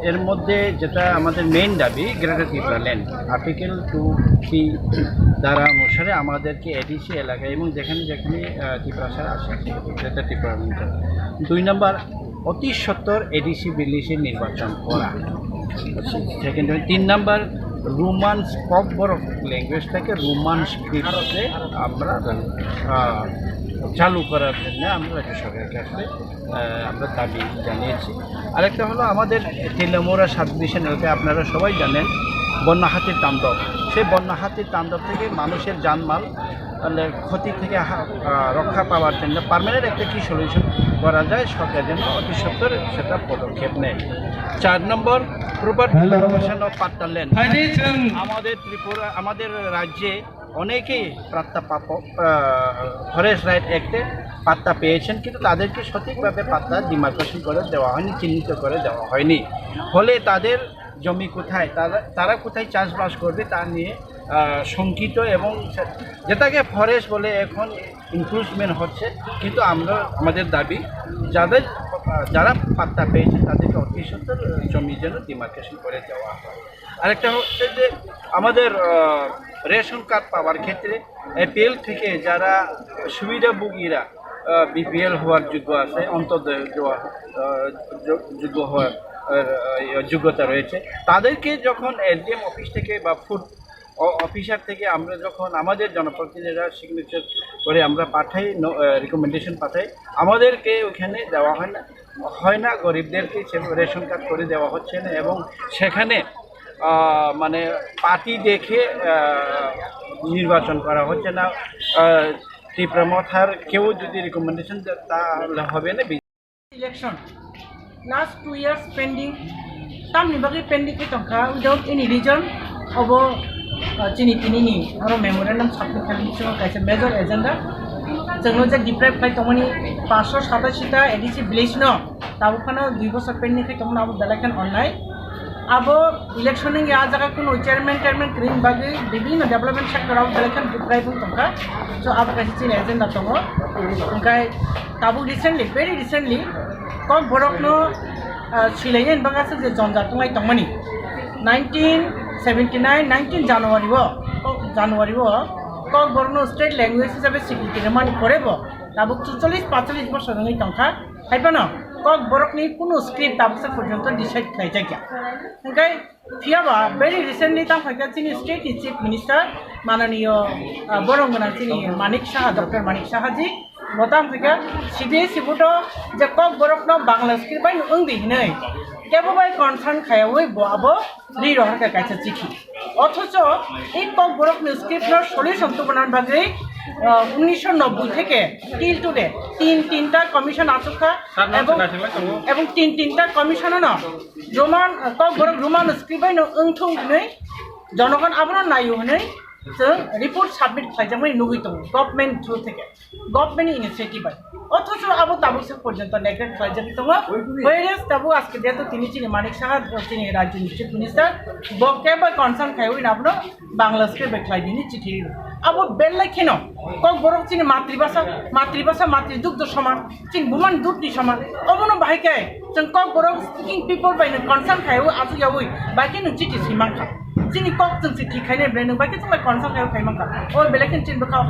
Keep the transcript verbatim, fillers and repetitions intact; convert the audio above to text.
এর মধ্যে যেটা আমাদের মেইন দাবি, greater Tripura land, article two three ধারা অনুসারে আমাদেরকে এডিসি এলাকা এবং যেখানে যেখানে আহ, ত্রিপুরা স্যার আছে, গ্রেটার ত্রিপুরা ল্যান্ড। দুই নম্বর, অতি সত্বর এডিসি ভিলেজে নির্বাচন করা। সেকেন্ড, তিন নম্বর, রোমান ককবরক ল্যাঙ্গুয়েজটাকে রোমান স্ক্রিপ্টে আমরা আহ, চালু করার জন্য আমরা রাজ্য সরকারকে আসলে আহ, আমরা দাবি জানিয়েছি। আরেকটা হলো আমাদের তেলিয়ামুড়া সাব ডিভিশন এলাকায় আপনারা সবাই জানেন বন্যা হাতির তাণ্ডব। সেই বন্যা হাতির তাণ্ডব থেকে মানুষের জানমাল, মানে, ক্ষতি থেকে হা-, আহ, রক্ষা পাওয়ার জন্য পার্মানেন্ট একটা কি সলিউশন করা যায়, সরকার যেন অতি সত্বর সেটা পদক্ষেপ নেয়। চার নম্বর, প্রপার ডিমার্কেশন অফ পাট্টা ল্যান্ড। আমাদের ত্রিপুরা, আমাদের রাজ্যে অনেকেই পাট্টা প্রাপক, আহ, ফরেস্ট রাইট অ্যাক্টে পাট্টা পেয়েছেন, কিন্তু তাদেরকে সঠিকভাবে পাট্টা ডিমার্কেশন করে দেওয়া হয়নি, চিহ্নিত করে দেওয়া হয়নি। ফলে তাদের জমি কোথায়, তারা, তারা কোথায় চাষবাস করবে, তা নিয়ে আহ, শঙ্কিত এবং সে-, যেটাকে ফরেস্ট বলে এখন ইনক্রোচমেন্ট হচ্ছে, কিন্তু আমরা, আমাদের দাবি, যাদের, আহ, যারা পাট্টা পেয়েছে তাদেরকে অতি সত্বর জমি যেন ডিমার্কেশন করে দেওয়া হয়। আরেকটা হচ্ছে যে আমাদের আহ, রেশন কার্ড পাওয়ার ক্ষেত্রে এপিএল থেকে যারা সুবিধাভোগীরা বিপিএল হওয়ার যোগ্য আছে, অন্তর্দয় দেওয়া, আহ, যোগ- যোগ্য হওয়ার আহ, যোগ্যতা রয়েছে, তাদেরকে যখন এসডিএম অফিস থেকে বা ফুড অ-, অফিসার থেকে আমরা যখন আমাদের জনপ্রতিনিধিরা সিগনেচার করে আমরা পাঠাই, ন-, আহ, রিকমেন্ডেশন পাঠাই, আমাদেরকে ওখানে দেওয়া হয় না, হয় না, গরিবদেরকে সে রেশন কার্ড করে দেওয়া হচ্ছে না। এবং সেখানে আহ, মানে পার্টি দেখে আহ, নির্বাচন করা হচ্ছে না। আহ, ত্রিপুরা মথার কেউ যদি রিকমেন্ডেশন দেয়, তাহলে হবে না। Election, last two years pending, tamni bagwi pending khe tongkha without any reason. Obo, uh, chini tinini oro memorandum submit khaini bisingo kaisa major agenda. Chwngno je deprive khai tongmani paanshsho satashi ta A D C village no tabuk phano dui bosor pending khai tongmani abo belai khe onnai. Abo election wngya, ah jaga kuno chairman, chairman kwrwini bagwi bibinno development sector abo belai kheno deprive wng tongkha. So abo kaisa chini agenda tongo. Hwnkhe tabuk recently, very recently, Kokborokno, ah, swilainani bagwi aswk je jonjal tonglai tongmani. Nineteen seventy nine, nineteen January o, January o Kokborokno state language hisabe swikwrwi rwmani pore bo tabuk chuchollish pachchollish bosor wngwi tongkha. Haiphano Kokborokni kunu script tabuksa porjonto decide khlaijakya. Hwnkhe phiyaba very recently tang phaikha chini state ni chief minister mananiyo, ah, borok gwnang chini Manik Saha, Doctor Manik Saha ji, bo tang phaikha C B S E board o je Kokborokno Bangla script bai no wngdi hinwi kebo bai concern khaiyawi bo abo ri rohorkha kaisa chithi. Othocho ei Kokborokni script no solution tubuna bagwi, ah, unnisho nobboi theke till today tin tinta commission achukha, ebong, ebong tin tinta commission no Roman, ah, Kokborok Roman script bai no wngthung hinwi jonogon abono naio hinwi chwng report submit khlaijakmani nugwi tongo government through theke. Government ni initiative bai. Othocho abo tabuk se porjonto neglect khlaijagwi tongo. Whereas tabuk aske date o tini chini Manik Saha, chini rajyo ni chief minister, bo kebo concern khaiwi abono Bangla script bai khlai dini chithi rw. Abo belai kheno Kokborok chini matribhasha, matribhasha, matridugdho soman, chini bumani dudni soman. Obono bahai khe chwng Kokborok speaking people bai no concern khaiwi achukyawi bai khe no chithi swi mankha. Chini kok chwng chithi khainai belai no bai khe chwng bai concern khaiwi khai mankha. O belai kheno chini bwkha o